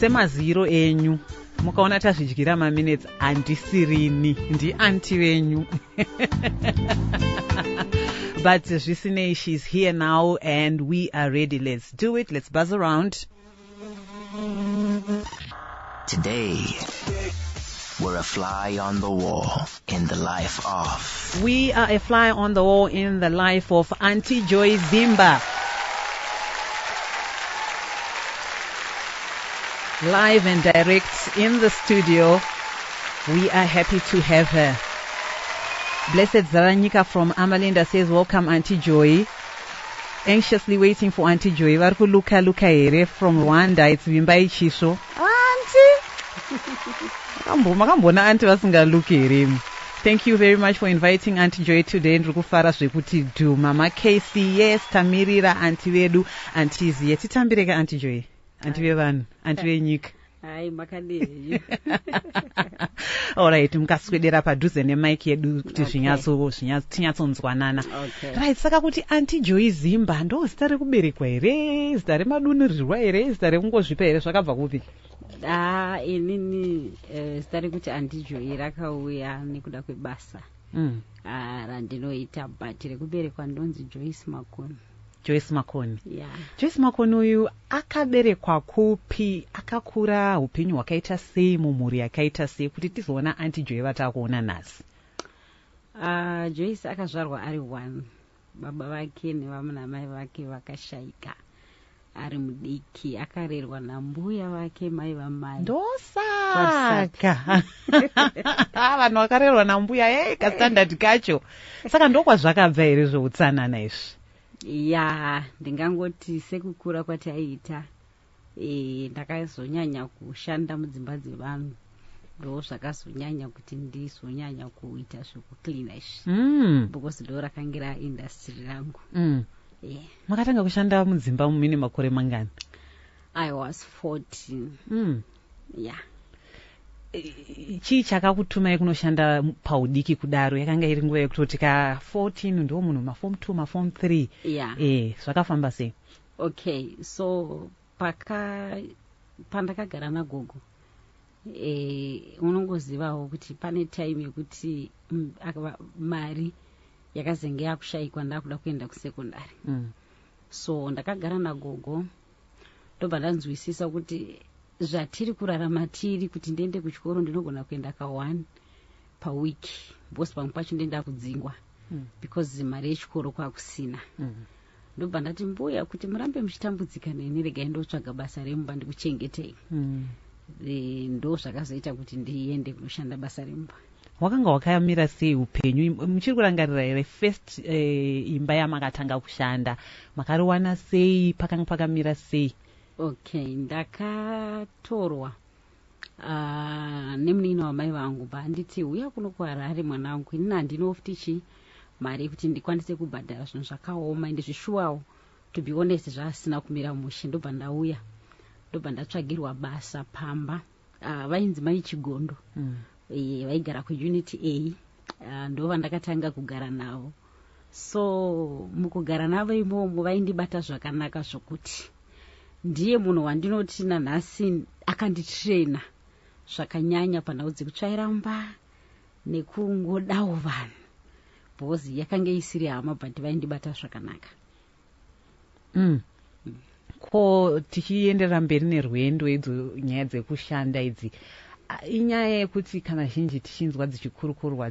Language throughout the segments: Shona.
Semaziro enyu, mukaona tazvidyira maminutes, handisirini, ndiauntie venyu. But zvisinei, she's here now and we are ready. Let's do it. Let's buzz around. Today, we're a fly on the wall in the life of. We are a fly on the wall in the life of Auntie Joy Zimba. Live and direct in the studio. We are happy to have her. Blessed Zaranyika from Amalinda says, "Welcome, Auntie Joy. Anxiously waiting for Auntie Joy." Vari kuluka luka here from Rwanda. It's Vimbai Chisho. Auntie! Makamboona auntie vasingaluki here imi? Thank you very much for inviting Auntie Joy today. Ndiri kufara zvekuti dhu. Mama Casey, yes, tamirira auntie vedu, Auntie Ziye. Titambireka, Auntie Joy. Auntie vevanhu, auntie venyika. Hai, makadii? Alright, mukaswedera padhuze nemic yedu kuti tinyatsonzwanana. Okay. Right, saka kuti Auntie Joy Zimba ndo zita rekuberekwa here, zita remadunurirwa here, zita rekungozvipa here, zvakabva kupi? Ah, inini zita rekuti Auntie Joy rakauya nekuda kwebasa randinoita, but rekuberekwa ndonzi Joyce Makoni. Joyce Makoni. Yeah. Joyce Makoni uyu akaberekwa kupi, akakura upenyu hwakaita sei, mumhuri yakaita sei, kuti tizoona Auntie Joy vatakuona nhasi? Joyce akazvarwa ari one. Baba vake nevamwe namai vake vakashayika ari mudiki. Akarerwa nambuya vake, mai vamai. Ndosaka vanhu vakarerwa nambuya, ei, kastandard kacho. Saka ndokwazvakabva here zveutsanana izvi? Ya, ndingangoti sekukura kwataiita, ndakazonyanya kushanda mudzimba dzevanhu. Ndo zvakazonyanya kuti ndizonyanya kuita zvekucleana izvi, because ndo rakange raindustry rangu. Yeah. Makatanga kushanda mudzimba mune makore mangani? I was 14. Yeah. Chii chakakutumai kunoshanda paudiki kudaro? Yakanga iri nguva yekutoti ka 14 ndo munhu maform 2, maform 3? Zvakafamba sei? Okay, so paka pandakagara nagogo, unongozivawo kuti pane time yekuti mari yakazenge yakushayikwa, ndakuda kuenda kusekondari. So ndakagara nagogo, ndobva ndanzwisisa kuti zvatiri kurarama tiri kuti ndiende kuchikoro, ndinogona kuenda ka1 pawiki, because pamwe pacho ndenda kudzingwa because mari yechikoro kwakusina. Ndobva ndati, "Mbuya, kuti murambe muchitambudzika neni, regai ndotsvaga basa remumba ndikuchengetei." Ndo zvakazoita kuti ndiende kunoshanda basa remumba. Wakanga wakamira sei upenyu? Muchiri kurangarira here first imba yamakatanga kushanda? Makariwana sei? Pakanga pakamira sei? Okay, ndakatorwa nemunin'ina wamai vangu. Banditi, "Uya kuno kuHarare, mwana wangu." Inini handinawo futi chi mari yekuti ndikwanise kubhadhara. Zvinhu zvakaoma, ende zvishuwawo, to be honest, zvaasina kumira mushe. Ndobva ndauya, ndobva ndatsvagirwa basa pamba. Vainzi Mai Chigondo. Vaigara kuUnit A. Ndo vandakatanga kugara navo. So mukugara navo imomo vaindibata zvakanaka, zvokuti ndiye munhu wandinoti nanhasi akanditraina zvakanyanya panhau dzekutsvaira mba nekungodawo vanhu, because yakanga isiri hama, but vaindibata zvakanaka. Ko tichienderera mberi nerwendo, idzo nyaya dzekushanda idzi, inyaya yekuti kana zhinji tichinzwa dzichikurukurwa,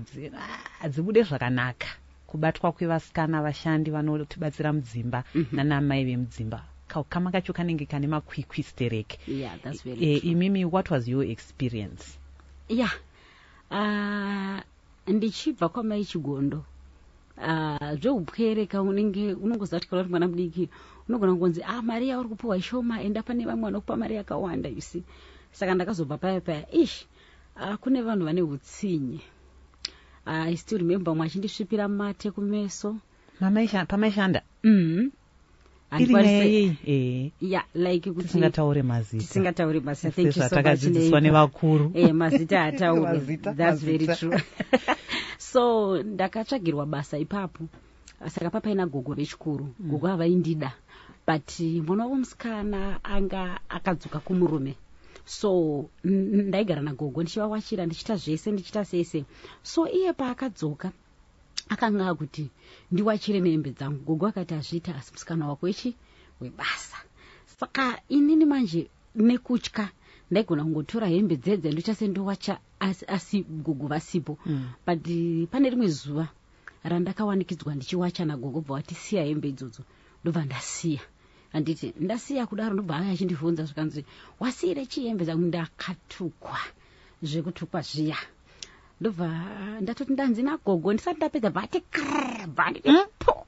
hadzibude zvakanaka, kubatwa kwevasikana vashandi vanotibatsira mudzimba nanamai vemudzimba. Kaukama kacho kanenge kane makwikwi stereke. Yeah, that's very true. Imimi, what was your experience? Yeah, ndichibva kwamai Chigondo, zveupwereka unenge unongoziva kuti kana uri mwana mudiki unogona kungonzi, "Ah, mari yauri kupiwa ishoma, enda pane vamwe vanokupa mari yakawanda," you see. Saka ndakazobva paya paya, ish, kune vanhu vane utsinye. I still remember mwe achindisvipira mate kumeso. Pamaishanda? Mm. Iri nyaya yei? Yeah, like kuti Tisingataure mazita. Tisingatauri mazita, thank you so much. Sezvatakadzidziswa Neighbor. nevakuru. Mazita hataurwi. Mazita, That's very mazita. true. So ndakatsvagirwa basa ipapo. Saka papaina gogo vechikuru. Gogo havaindida, but mwana wavo musikana anga akadzoka kumurume. So ndaigara nagogo, ndichivawachira, ndichiita zvese, ndichiita sese. So iye paakadzoka akanga akuti ndiwachire nehembe dzangu. Gogo akati, "Hazviita, asi musikana wako ichi webasa." Saka inini manje nekutya ndaigona kungotora hembe dzedze, ndoita sendowacha, asi gogo vasipo. But pane rimwe zuva randakawanikidzwa ndichiwacha nagogo, bva watisiya hembe idzodzo. Ndobva ndasiya, handiti? Ndasiya kudaro, ndobva aya achindibvunza, zvikanzi, "Wasiyire chii hembe dzangu?" Ndakatukwa zvekutukwa zviya. Ndobva ndatoti, "Ndanzi nagogo." Ndisati ndapedza, bva ati krr, bva nditi po,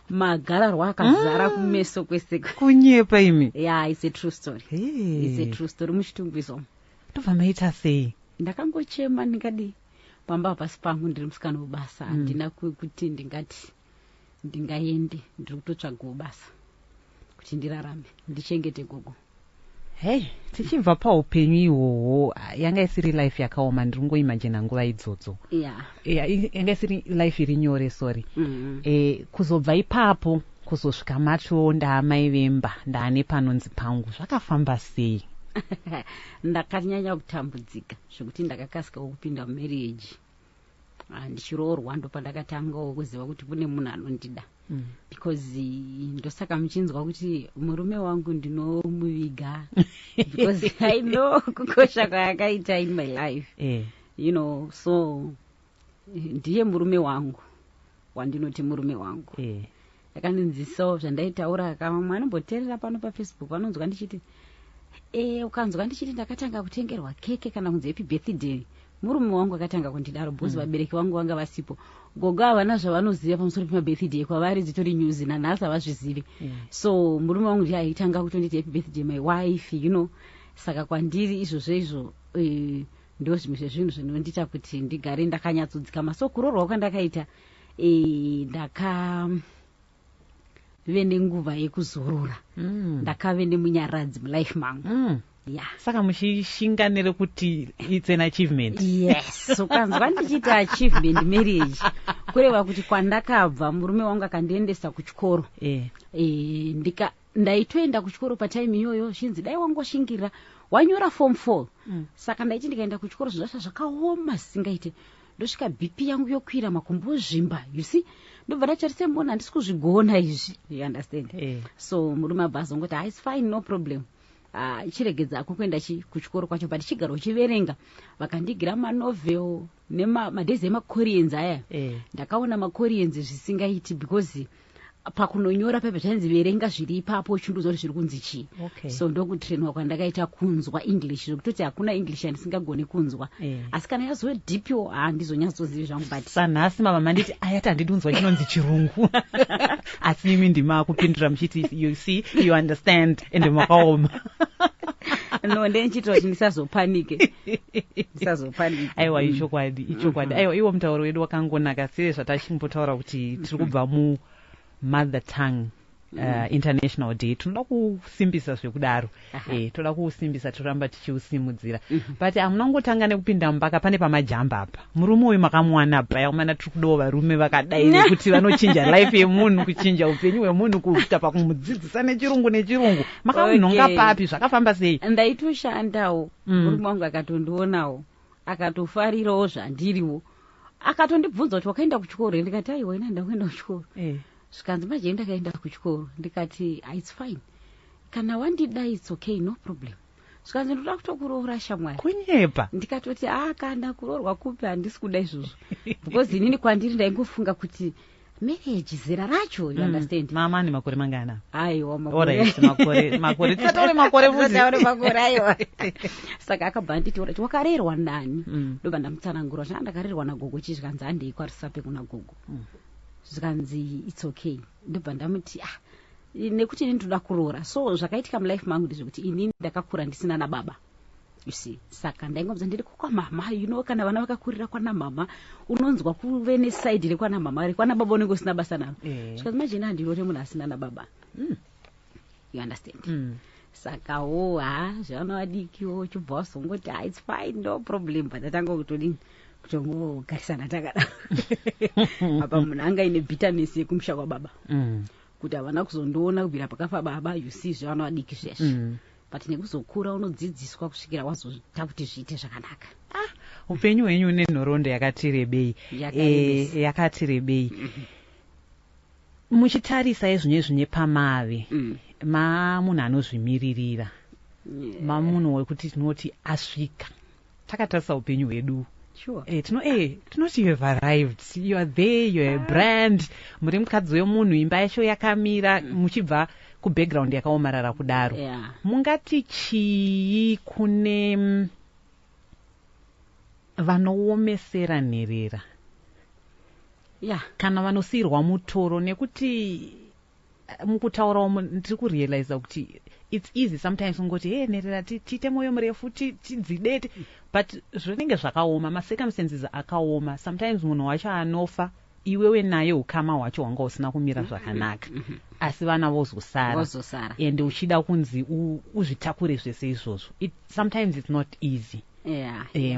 magararwa akazara kumeso kwese. Kunyepa imi. Yeah, it's a true story. It's a true story, muChitungwiza. Ndobva maita sei? Ndakangochema. Ndingadii? Pamba pasi pangu, ndiri musikana webasa. Handina kuti ndingati ndingaende, ndiri kutotsvagawo basa kuti ndirarame, ndichengete gogo. Hei, tichibva paupenyu ihwohwo, yanga isiri life yakaoma, ndiri kungoimagina nguva idzodzo. Yanga isiri life iri nyore, sorry. Kuzobva ipapo kuzosvika macho ndaamai vemba, ndaane panonzi pangu, zvakafamba sei? Ndakanyanya kutambudzika zvekuti ndakakasikawo kupinda mumarriage. Ndichiroorwa ndopandakatangawo kuziva kuti kune munhu anondida, because ndosaka muchinzwa kuti murume wangu ndinomuviga, because I know kukosha kwaakaita in my life. So ndiye murume wangu wandinoti murume wangu. Akandinzisawo zvandaitaura. Kamwe anomboteerera pano paFacebook vanonzwa ndichiti, ukanzwa ndichiti ndakatanga kutengerwa keke kana kunzi happy birthday, murume wangu akatanga kundidaro, because vabereki vangu vanga vasipo. Gogo havana zvavanoziva pamusoro pemabirthday, kwavari dzitori news, nanhasi havazvizivi. So murume wangu ndiye aitanga kutonditi, "Happy birthday, my wife." Saka kwandiri izvozvo izvo ndo zvimwe zvezvinhu zvinondiita kuti ndigare ndakanyatsodzikama. So kuroorwa kwandakaita, ndakave nenguva yekuzorora. Ndakave nemunyaradzi mulife mangu. Yeah. Saka muchishinga nerekuti it's an achievement. Yes, ukanzwa ndichiita achievement marriage, kureva kuti kwandakabva, murume wangu akandiendesa kuchikoro. E, ndika ndaitoenda kuchikoro patime iyoyo, zvinzi dai wangoshingirira wanyora form 4. Saka ndaiti ndikaenda kuchikoro, zvinhu zvacho zvakaoma zvisingaite. Ndosvika BP yangu yokwira, makumbo ozvimba, you see? Ndobva ndacharise mbona handisi kuzvigona izvi, you understand? So murume abva azongoti, "Ah, it's fine, no problem. Ah, chiregedza ako kuenda kuchikoro kwacho, but chigara uchiverenga." Vakandigira manovel nemadays emaKoreans aya. Ndakaona maKoreans zvisingaiti, because pakunonyora pepa zvainzi verenga zviri ipapo, uchindoziva kuti zviri kunzi chii. So ndokutrainwa kwandakaita kunzwa English, zvekutoti hakuna English yandisingagoni kunzwa. Asi kana yazodhipiwo, handizonyatsozivi zvangu, but Sanhasi mama manditi ayati handidi kunzwa chinonzi chirungu, asi imi ndima kupindura muchiti, "You see, you understand," ende makaoma. No, ndendichiitira kuti ndisazopanike, ndisazopanike. Aiwa, ichokwadi, ichokwadi. Aiwa, iwo mutauro wedu wakangonaka, sezvatachimbotaura kuti tiri kubva mumother tongue International Day, tinoda kusimbisa zvekudaro. Toda kuusimbisa, toramba tichiusimudzira. But hamuna kungotanga nekupinda mubaka, pane pamajamba apa. Murume uyu makamuwana pa yaumana? Tiri kudawo varume vakadai nekuti vanochinja life yemunhu, kuchinja upenyu hwemunhu, kuita pakumudzidzisa nechirungu nechirungu. Makamunhonga papi? Zvakafamba sei? Ndaitoshandawo. Murume wangu akatondionawo, akatofarirawo zvandiriwo, akatondibvunza kuti, "Wakaenda kuchikoro here?" Ndikati, "Aiwa, ina ndakuenda kuchikoro." Zvikanzi, "Manje ndakaenda kuchikoro." Ndikati, "Ah, it's fine, kana wandida it's okay, no problem." Zvikanzi, "Ndoda kutokuroora, shamwari." Kunyepa. Ndikatoti, "A, kana kuroorwa kupi, handisi kuda izvozvo," because inini kwandiri ndaingofunga kuti marriage zera racho, you understand? Mama ane makore mangana? Aiwa. Alright, makore, makore, tisataure makore futi. Tisataure makore, aiwa. Saka akabva anditi, "Alright, wakarerwa nani?" Ndobva ndamutsanangura kuti, "Ndakarerwa nagogo." Chii? Zvikanzi, "Handei kwaRusape kuna gogo." Zvikanzi, "It's okay." Ndobva ndamuti, "Ah, nekuti inini ndoda kuroora." So zvakaitika mulife mangu ndezvekuti inini ndakakura ndisina nababa, you see? Saka ndaingobva ndiri kwamama. Kana vana vakakurira kwana mama, unonzwa kuve neside rekwana mama, rekwana baba unenge usina basa naro. Zvikanzi, "Manje ini handinoti munhu asina nababa." You understand? Sakawo ha, zvevana vadikiwo, chibva wazongoti, "Ha, it's fine, no problem." But tatanga kutodini, kutongogarisana takadaro. Apa munhu anga ine bitterness yekumusha kwababa, kuti havana kuzondiona kubvira pakafa baba, you see? Zvevana vadiki zveshe. But nekuzokura unodzidziswa kusvikira wazoita kuti zviite zvakanaka. Upenyu hwenyu une nhoroondo yakati rebei. Yakarebesa. Yakati rebei. Muchitarisa izvinezvi nepamave, mamunhu anozvimiririra, mamunhu wekuti tinoti asvika, takatarisa upenyu hwedu, tinoti you have arrived, you are there, you are a brand, muri mukadzi wemunhu, imba yacho yakamira, muchibva kubackground yakaomarara kudaro. Mungati chii kune vanoomesera nherera kana vanosiyirwa mutoro? Nekuti mukutaura umu ndiri kurealiza kuti it's easy sometimes kungoti, "Hey, nherera, tiite mwoyo murefu, tidzide," but zvinenge zvakaoma, macircumstances akaoma. Sometimes munhu wacho anofa, iwewe naye ukama hwacho hwanga husina kumira zvakanaka, asi vana vozosara. Vozosara. And uchida kunzi uzvitakure zvese izvozvo, sometimes it's not easy.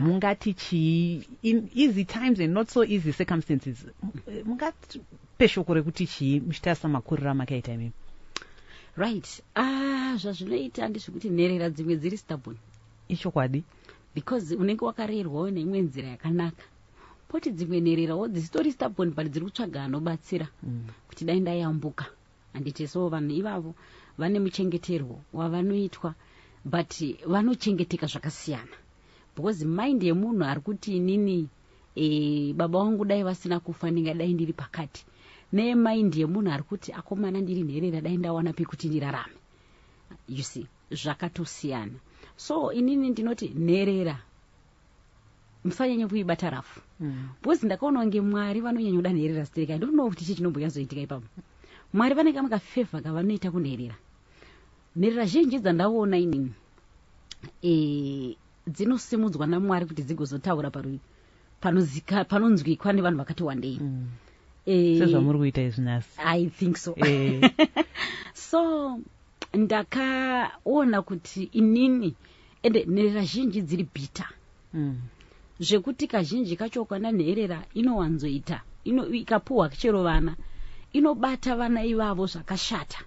Mungati chii in easy times and not so easy circumstances? Mungatipe shoko rekuti chii muchitarisa makuriro amakaita imimi? Right, ah, zvazvinoita ndezvekuti nherera dzimwe dziri stubborn. Ichokwadi. Because unenge wakarerwawo neimwe nzira yakanaka. Poti dzimwe nhererawo dzisitori stubborn, but dziri kutsvaga anobatsira kuti dai ndayambuka, handiti? So vanhu ivavo vane muchengeterwo wavanoitwa, but vanochengeteka zvakasiyana, because mind yemunhu ari kuti, "Inini baba vangu dai vasina kufa, ndingadai ndiri pakati," nemind yemunhu ari kuti, "Akomana, ndiri nherera, dai ndawana pekuti ndirarame," you see, zvakatosiyana. So inini ndinoti nherera musanyanya kuibata rough, because ndakaona kunge Mwari vanonyanya kuda nherera stereka. I don't know kuti chii chinombonyatsoitika ipapo. Mwari vanenge makafavour kavanoita kunherera. Nherera zhinji dzandaona inini dzinosimudzwa naMwari kuti dzigozotaura panonzwikwa nevanhu vakati wandei. Sezvamuri kuita izvi nhasi. I think so. So ndakaona kuti inini, ende nherera zhinji dziri bitter, zvekuti kazhinji kacho kana nherera inowanzoita ikapuhwa chero vana, inobata vana ivavo zvakashata,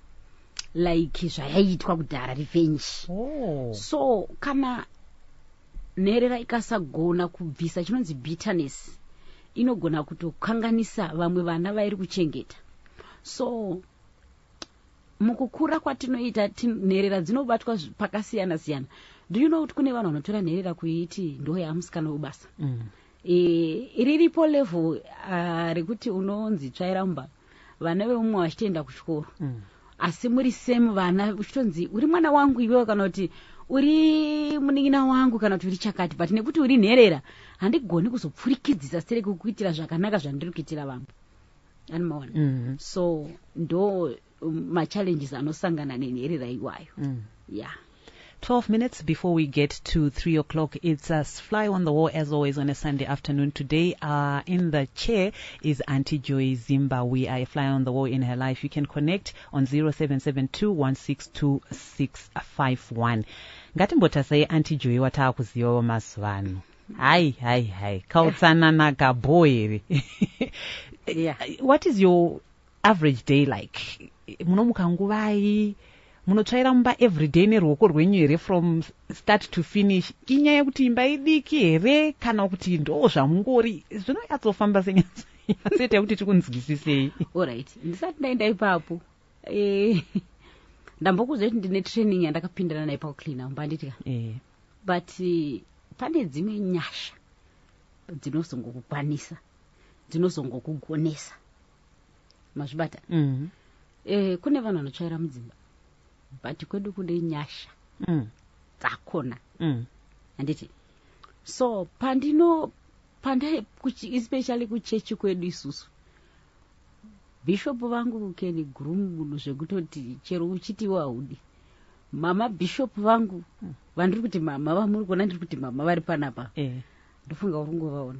like zvayaiitwa kudhara, revenge. So kana nherera ikasagona kubvisa chinonzi bitterness, inogona kutokanganisa vamwe vana vairi kuchengeta. So mukukura kwatinoita, nherera dzinobatwa pakasiyana siyana. Do you know kuti kune vanhu vanotora nherera kuiti ndo yamusikana webasa? Riripo level rekuti unonzi tsvaira mumba, vana vemumwe vachitoenda kuchikoro, asi muri same vana, uchitonzi uri mwana wangu iwewe, kana kuti uri munin'ina wangu, kana kuti uri chakati, but nekuti uri nherera handigoni kuzopfurikidzisa stereki kukuitira zvakanaka zvandiri kuitira vamwe, animaona? So ndo machallenges anosangana nenherera iwayo. Yeah. 12 minutes before we get to 3 o'clock. It's a Fly on the Wall, as always, on a Sunday afternoon. Today, in the chair is Auntie Joy Zimba. We are a fly on the wall in her life. You can connect on 0772 162651. Ngatimbotasai Auntie Joy wataakuzivawo mazuva ano. Hai, hai, hai, kautsanana kabo here? What is your average day like? Munomuka nguvai? Munotsvaira mumba every day neruoko rwenyu here from start to finish? Inyaya yekuti imba idiki here, kana kuti ndo zvamungori zvinonyatsofamba senyatsoita yekuti tikunzwisisei? Alright, ndisati ndaenda ipapo, ndambokuziva kuti ndine training yandakapindana nayo pakucleana mumba, handiti ka? But pane dzimwe nyasha dzinozongokukwanisa, dzinozongokugonesa, mazvibata? Mm. Kune vanhu vanotsvaira mudzimba, but kwedu kune nyasha dzakona, handiti? So pandino pandai especially kuchechi kwedu isusu, bhishopu vangu can groom munhu zvekutoti chero uchitiwo haudi. Mama bhishopu vangu vandiri kuti mama, vamuri kuona ndiri kuti mama vari panapa, ndofunga uri kungovaona.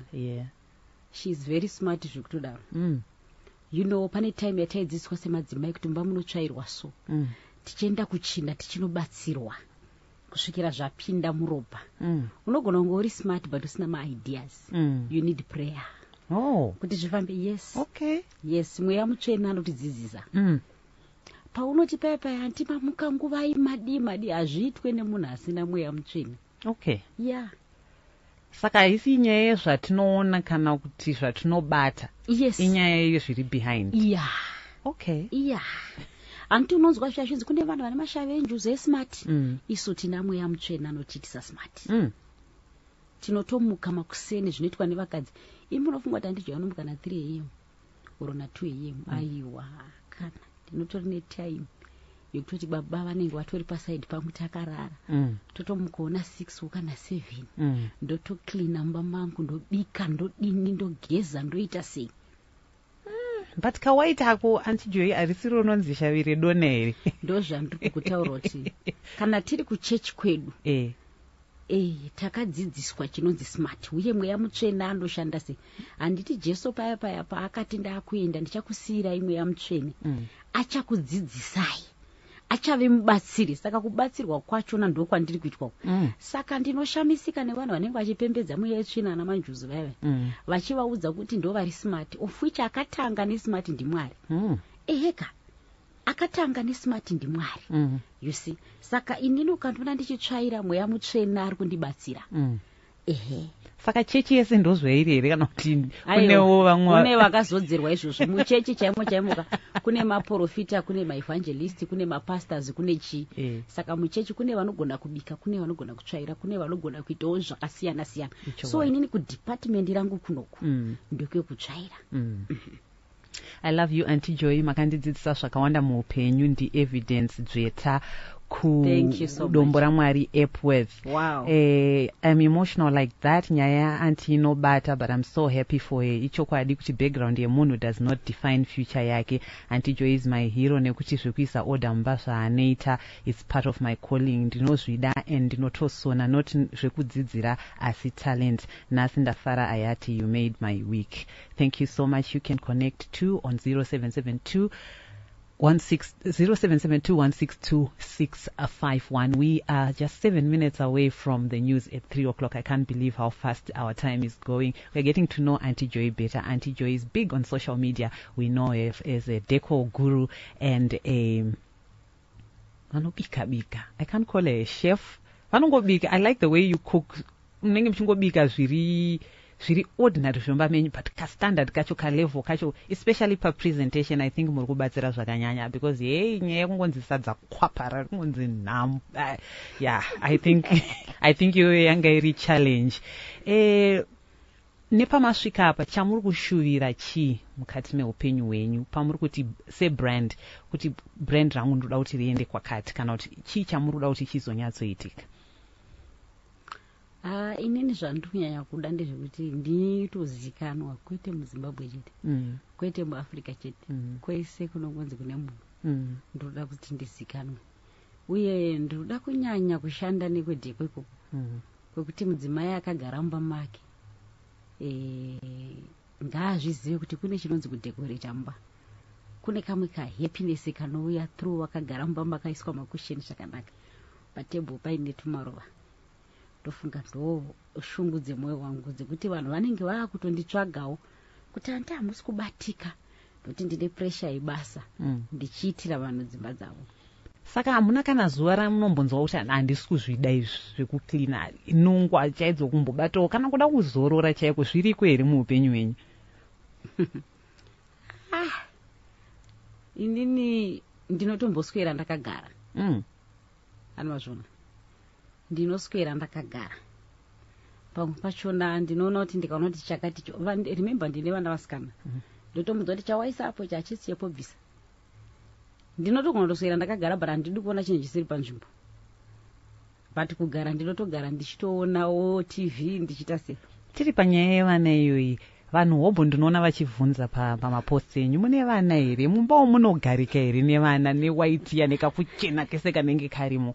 She is very smart zvekutodaro. Pane time yataidzidziswa semadzimai kuti mumba munotsvairwa, so tichienda kuchinda tichinobatsirwa kusvikira zvapinda muropa. Unogona kunge uri smart but usina maideas. You need prayer kuti zvifambe, yes. Yes, Mweya Mutsvene anotidzidzisa. Paunoti paya paya, "Hanti mamuka nguvai, madii madii," hazviitwe nemunhu asina Mweya Mutsvene. Ya. Saka haisi nyaya yezvatinoona kana kuti zvatinobata? Yes. Inyaya yezviri behind? Ya. Ya, hanti unonzwa zvazvinzi kune vanhu vane mashavi enjuzu esmart. Isu tina Mweya Mutsvene anotiitisa smart. Tinotomuka makuseni zvinoitwa nevakadzi. Imi munofunga kuti handidya vanomuka na3 am or na2 am? Aiwa, kana ndinotori netime yekutoti baba vanenge vatori paside pangu takarara. Totomukawo na6 kana 7. Ndotocleana mumba mangu, ndobika, ndodini, ndogeza, ndoita sei. But kawaiti ako, Auntie Joy, harisiro rinonzi shavi redona here? Ndozvandiri kukutaura kuti kana tiri kuchechi kwedu, takadzidziswa chinonzi smart, uye Mweya Mutsvene anoshanda sei. Handiti Jesu paya paya paakati, "Ndaakuenda, ndichakusiyirai Mweya Mutsvene, achakudzidzisai, achave mubatsiri." Saka kubatsirwa kwachona ndokwandiri kuitwa. Saka ndinoshamisika nevanhu vanenge vachipembedza mweya yetsvina, ana manjuzu vaiva, vachivaudza kuti ndo vari smart, of which akatanga nesmart ndiMwari. Eheka, akatanga nesmart ndiMwari. You see, saka inini ukandiona ndichitsvaira, Mweya Mutsvene ari kundibatsira. Ehe. Saka chechi yese ndozvairi here, kana kuti Aiwa, kunewo vamwe? Kune vakazodzerwa izvozvo. Muchechi chaimo chaimoka kune maprofita, kune maevangelist, kune mapastors, kune chii. Saka muchechi kune vanogona kubika, kune vanogona kutsvaira, kune vanogona kuitawo zvakasiyana siyana. So inini kudepartment rangu kunoku ndekwekutsvaira. I love you, Auntie Joy. Makandidzidzisa zvakawanda muupenyu. NdiEvidence Dzveta. Thank you so KuDombo raMwari, Epworth. I'm emotional like that. Nyaya yaAuntie inobata, but I'm so happy for her. Ichokwadi kuti background yemunhu does not define future yake. Auntie Joy is my hero nekuti zvekuisa order mumba zvaanoita, it's part of my calling. Ndinozvida and ndinotosona, not zvekudzidzira asi talent. Nhasi ndafara ayati, you made my week. Thank you so much. You can connect to on 0772 0772162651. We are just 7 minutes away from the news at 3 o'clock. I can't believe how fast our time is going. We're getting to know Auntie Joy better. Auntie Joy is big on social media. We know her as a decor guru and a vanobika bika. I can't call her a chef. Vanongobika. I like the way you cook. Munenge muchingobika zviri zviri ordinary zvemba menyu, but kastandard kacho, kalevel kacho, especially papresentation, I think muri kubatsira zvakanyanya, because hei, nyaya yekungonzi sadza kwapara kungonzi nhamu, yeah, I think iyoyo yanga iri challenge. Nepamasvika apa, chamuri kushuvira chii mukati meupenyu hwenyu, pamuri kuti sebrand, kuti brand rangu ndoda kuti riende kwakati, kana kuti chii chamuri kuda kuti chizonyatsoitika? Ah, inini zvandiri kunyanya kuda ndezvekuti nditozikanwa kwete muZimbabwe chete, kwete muAfrica chete, kwese kunongonzi kune munhu. Ndinoda kuti ndizikanwe, uye ndinoda kunyanya kushanda nekwedheko ikoko, kwekuti mudzimai akagara mumba make, ngaazvizive kuti kune chinonzi kudhekoreta mumba, kune kamwe kahappiness kanouya through wakagara mumba makaiswa makusheni zvakanaka, patebhuru paine tumaruva. Ndofunga ndo shungu dzemwoyo wangu, dzekuti vanhu vanenge vaakutonditsvagawo kuti, "Handi hamusi kubatika?" Ndokuti ndine pressure yebasa, ndichiitira vanhu dzimba dzavo. Saka hamuna kana zuva ramunombonzwa kuti, "Handisi kuzvida izvi zvekucleana," nungwa chaidzo, kumbobatawo kana kuda kuzorora chaiko, zviriko here muupenyu hwenyu? Ah, inini ndinotomboswera ndakagara. Anomazvona, ndinoswera ndakagara. Pamwe pachona ndinoona kuti ndikaona kuti chakati, remember ndine vana vasikana, ndotomudza kuti chawaisa apo chachisi chepo, bvisa. Ndinotogona kutoswera ndakagara, but handidi kuona chinhu chisiri panzvimbo. But kugara ndinotogara ndichitoonawo TV, ndichiita sei. Tiri panyaya yevana iyoyi, vanhu hobho ndinoona vachibvunza pamaposts enyu, mune vana here? Mumbawo munogarika here nevana, newaitiya nekakuchena kese kanenge karimo?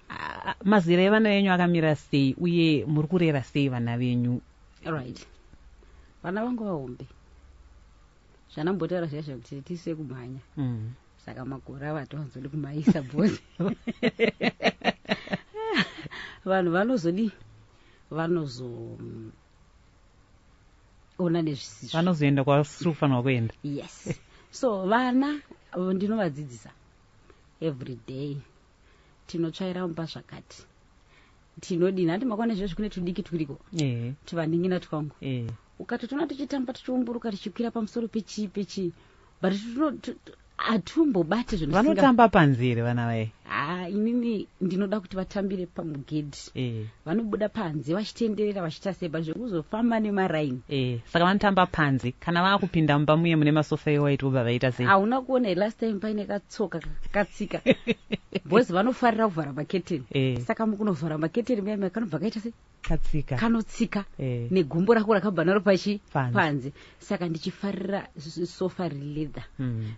Ah, mazera evana venyu akamira sei, uye muri kurera sei vana venyu? Right, vana vangu vahombe, zvanambotaura zviya zvekuti tise kumhanya. Saka makore ava hatiwanzodi kumaisa bhozi, vanhu vanozodi vanozoona nezvisizvo. Vanozoenda kwasiri kufanirwa kuenda. Yes, so vana, ndinovadzidzisa. Every day tinotsvaira mumba zvakati, tinodini. Handi makwana izvezvi kune tudiki turiko, tuvanin'ina twangu. Ukatotona tichitamba, tichiumburuka, tichikwira pamusoro pechii pechii, but hatumbobati zvinhu. Vanotamba panze here vana vai? Ha, inini ndinoda kuti vatambire pamugedhi. Vanobuda panze vachitenderera, vachiita sei, but zvekuzofamba nemaraini. Saka vanotamba panze. Kana vaakupinda mumba muye mune masofa ewhite, vobva vaita sei? Hauna kuona last time paine katsoka katsika? Because vanofarira kuvhara maketeni. Saka mukunovhara maketeni muya muya, kanobva kaita sei? Katsika. Kanotsika negumbo rako rakabva naro pachi. Panze. Panze. Saka ndichifarira sofa releather,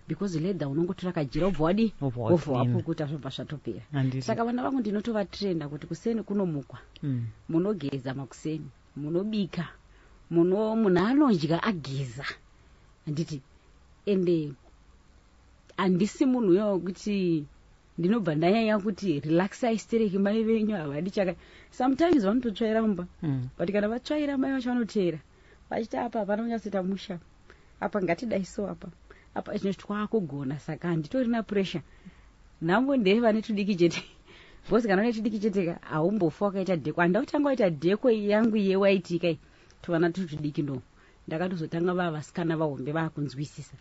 because leather unongotora kajira, wobva wadi, wobva wobva waclean. Wapukuta, zvobva zvatopera. Handiti. Saka vana vangu ndinotovatrena kuti kuseni kunomukwa, munogeza makuseni, munobika, muno munhu anodya ageza, handiti? Ende handisi munhu uya wekuti ndinobva ndanyanya kuti relaxai stereki, mai venyu havadi chaka. Sometimes vanototsvaira mumba, but kana vatsvaira, mai vacho vanoteera vachiti apa hapana kunyatsoita musha apa, ngatidai so apa apa, zvino twakugona. Saka handitorina pressure. Nhambo ndeye vane tudiki chete, because kana une tudiki chete ka, haumbofa wakaita decor. Handida kutanga waita decor yangu yewhite kai, tuvana turi tudiki. No, ndakatozotanga vava vasikana vahombe vaakunzwisisa.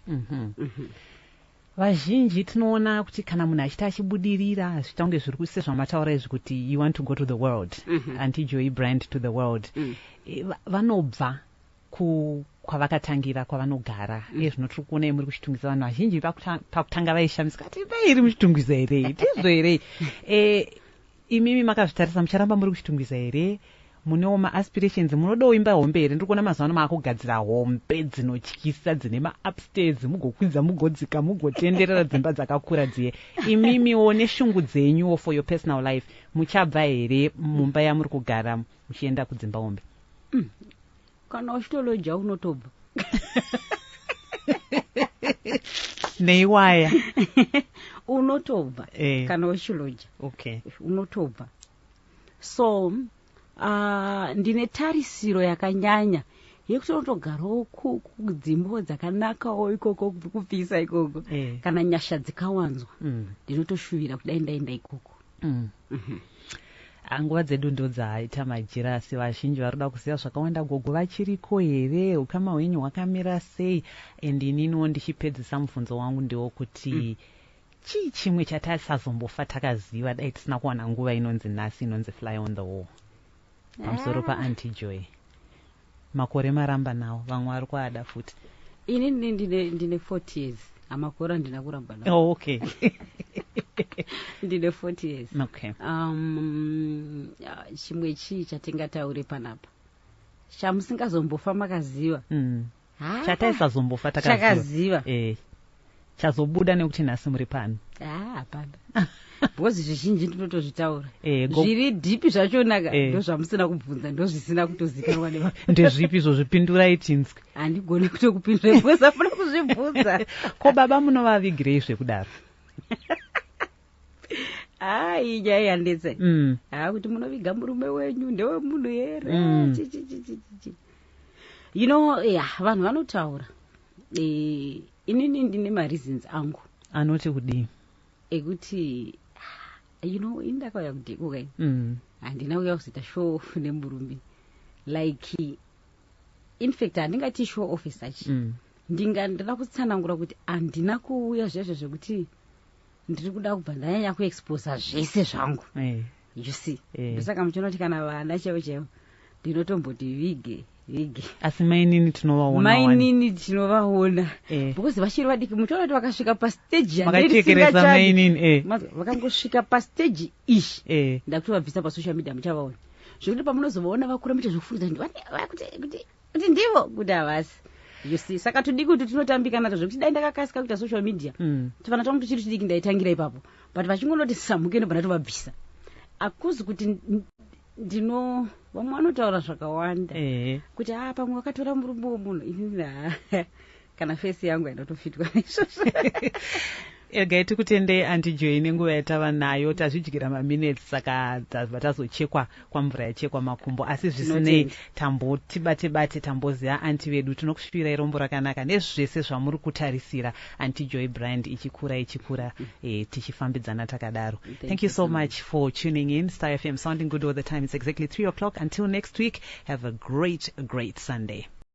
Vazhinji tinoona kuti kana munhu achiti achibudirira, zviita kunge zviri sezvamataura izvi kuti you want to go to the world, Auntie Joy brand to the world. Vanobva kwavakatangira, kwavanogara. Iye zvino tiri kuonai muri kuChitungwiza. Vanhu vazhinji pakutanga vaishamisika ati dai iri muChitungwiza here, ndizvo here? Imimi makazvitarisa, mucharamba muri kuChitungwiza here? Munewo maaspirations? Munodawo imba hombe here? Ndiri kuona mazuva ano maakugadzira hombe dzinotyisa, dzine maupstairs, mugokwidza, mugodzika, mugotenderera, dzimba dzakakura dziye. Imimiwo neshungu dzenyuwo for your personal life, muchabva here mumba yamuri kugara muchienda kudzimba hombe? Kana uchitoloja unotobva. Neiwaya. Unotobva. Kana uchiloja, unotobva. So ndine tarisiro yakanyanya yekuti unotogarawo kudzimbo dzakanakawo ikoko, kupisa ikoko. Kana nyasha dzikawanzwa, ndinotoshuvira kudai ndaenda ikoko. Nguva dzedu ndo dzaita majira, asi vazhinji vari kuda kuziva zvakawanda. Gogo vachiriko here? Ukama hwenyu hwakamira sei? And ininiwo ndichipedzisa, mubvunzo wangu ndewokuti chii chimwe chatasazombofa takaziva dai tisina kuwana nguva inonzi nhasi, inonzi fly on the wall, pamusoro paAuntie Joy? Makore maramba nawo, vamwe vari kuada futi. Inini ndine 40 years. Amakore handina kuramba nawo. Oh, okay. Ndine 40 years. Chimwe chii chatingataure panapa chamusingazombofa makaziva? Ah, Chataisazombofa takaziva. Chakaziva. Chazobuda nekuti nhasi muri pano. Ah, hapana, because zvizhinji ndinotozvitaura. Eh, Zviri deep zvachonaka, ndozvamusina kubvunza, ndozvisina kutozikanwa nevanhu. Ndezvipi izvo? Zvipindurai tinzwe. Handigoni kutokupindura because hapana kuzvibvunza. Ko baba munovavigirei zvekudaro? Ai, nyaya yandetsa. Ha, kuti munoviga murume wenyu ndewemunhu here? Chi, chi, chi, chi, chi, chi. You know, ya, vanhu vanotaura. Inini ndine mareasons angu. Anoti kudii? Ekuti ah, you know, ini ndakauya kudecor kai, handina kuuya kuzoita show off nemurume. Like, in fact handingati show off such. Ndinga ndida kutsanangura kuti handina kuuya zvezvo zvekuti ndiri kuda kubva ndanyanya kuexposa zvese zvangu. You see? Ndosaka muchiona kuti kana vana chaivo chaivo ndinotomboti vige vige. Asi mainini tinovaona wani. Mainini tinovaona, because vachiri vadiki. Muchiona kuti vakasvika pastage Makachekeresa mainini. Vakangosvika pastage iyi, ndakutovabvisa pasocial media. Muchavaona zvekuti pamunozovaona vakura, muite zvekufuridza kuti kuti ndivo, kuti havasi. You see? Saka tudiki kuti tinotambika nato, zvekuti dai ndakakasika kuita social media, tuvana twangu tuchiri tudiki, ndaitangira ipapo. But vachingonoti samuke, ndobva ndatovabvisa. Hakuzi kuti ndino vamwe vanotaura zvakawanda kuti a pamwe vakatora murume womunhu. Inini ha, kana face yangu hainatofitwa naizvozvo. Regai tikutendei, Auntie Joy, nenguva yatava nayo. Tazvidyira maminutes, saka tabva tazochekwa kwamvura yachekwa makumbo, asi zvisinei, Tinotenda. tamboti bate bate, tamboziva auntie vedu. Tinokusvirai rombo rakanaka nezvese zvamuri kutarisira, Auntie Joy brand ichikura ichikura, tichifambidzana takadaro. Thank Thank you you so so much for tuning in. Star FM, sounding good all the time. It's exactly 3 o'clock. Until next week, have a great, great Sunday.